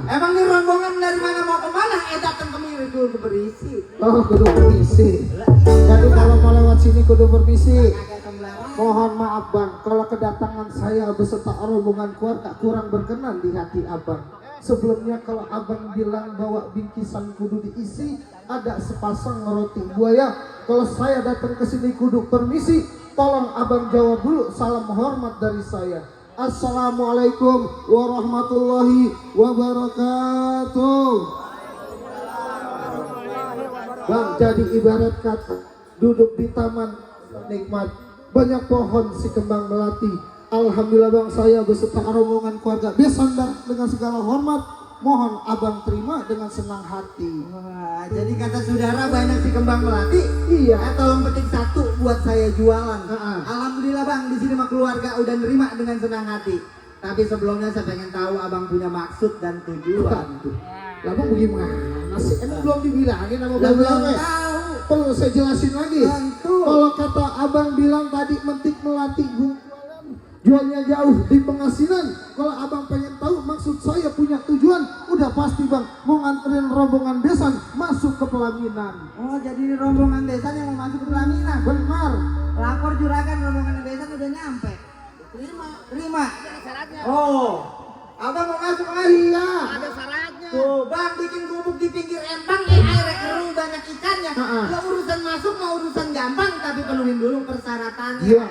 Emang ini rombongan dari mana mau kemana? Datang ke miri kudu berisi. Oh, kudu permisi. Jadi kalau mau lewat sini kudu permisi. Mohon maaf bang, kalau kedatangan saya beserta rombongan keluarga kurang berkenan di hati abang. Sebelumnya kalau abang bilang bawa bingkisan kudu diisi, ada sepasang roti buaya. Kalau saya datang ke sini kudu permisi, tolong abang jawab dulu salam hormat dari saya. Assalamualaikum warahmatullahi wabarakatuh. Bang, jadi ibarat kata duduk di taman nikmat, banyak pohon si kembang melati. Alhamdulillah bang, saya beserta rombongan keluarga besan bang dengan segala hormat. Mohon abang terima dengan senang hati. Wah, jadi kata saudara banyak si kembang melati. Iya. Tolong petik satu buat saya jualan. Alhamdulillah bang, di sini mah keluarga udah nerima dengan senang hati. Tapi sebelumnya saya pengen tahu abang punya maksud dan tujuan. Lah bang bagaimana sih? Emang belum dibilangin sama bang? Belum tahu. Perlu saya jelasin lagi. Tentu. Kalau kata abang bilang tadi mentik melati jualnya jauh di pengasinan. Kalau abang pengen tahu maksud saya punya tujuan, udah pasti bang mau nganterin rombongan besan masuk ke pelaminan. Oh, jadi rombongan besan yang mau masuk ke pelaminan. Benar. Lapor juragan rombongan besan udah nyampe. Terima. Oh, abang mau masuk lagi ya? Ada syaratnya. Tuh, bang bikin gubuk di pinggir empang, air keruh banyak ikannya. Lo urusan masuk mau urusan gampang, tapi penuhin dulu persyaratannya. Iya.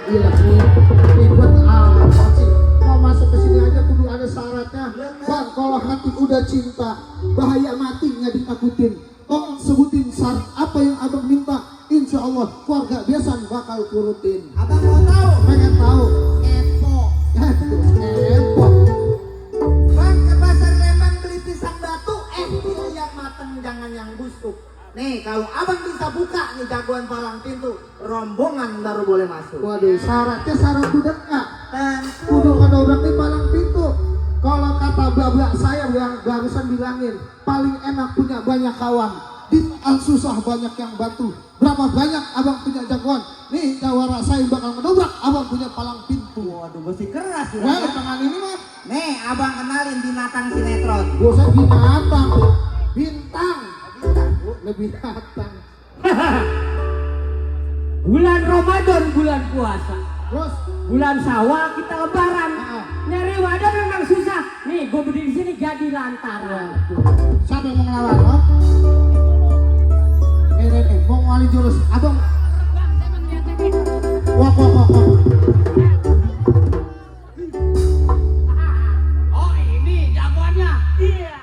Ribet amat sih. Mau masuk ke sini aja kudu ada syaratnya. Bang, kalau hati udah cinta, bahaya mati nggak ditakutin. Tolong sebutin syarat apa yang abang minta. Insya Allah keluarga besan bakal turutin. Abang mau tahu? Pengen tahu? Epo. Bang ke pasar Lembang beli pisang batu, pilih yang mateng jangan yang busuk. Nih kalau abang bisa buka nih jagoan palang pintu, rombongan baru boleh masuk. Waduh, syaratnya syarat budak nggak? Tentu. Kudu ngedobrak di palang pintu. Kalau kata babak saya yang barusan bilangin, paling enak punya banyak kawan. Di susah banyak yang bantu. Berapa banyak abang punya jagoan? Nih jawara saya bakal ngedobrak, abang punya palang pintu. Waduh, besi keras ya. Wah, tangan ini mah. Nih abang kenalin binatang sinetron. Bosan binatang, bintang, lebih datang. Bulan Ramadan, bulan puasa. Terus, Bulan Syawal kita lebaran. Nyari wadah memang susah. Nih, gue berdiri di sini jadi lantaran. siapa yang mau ngelawan? Oh? Mau ngalih jurus, abang. Wah.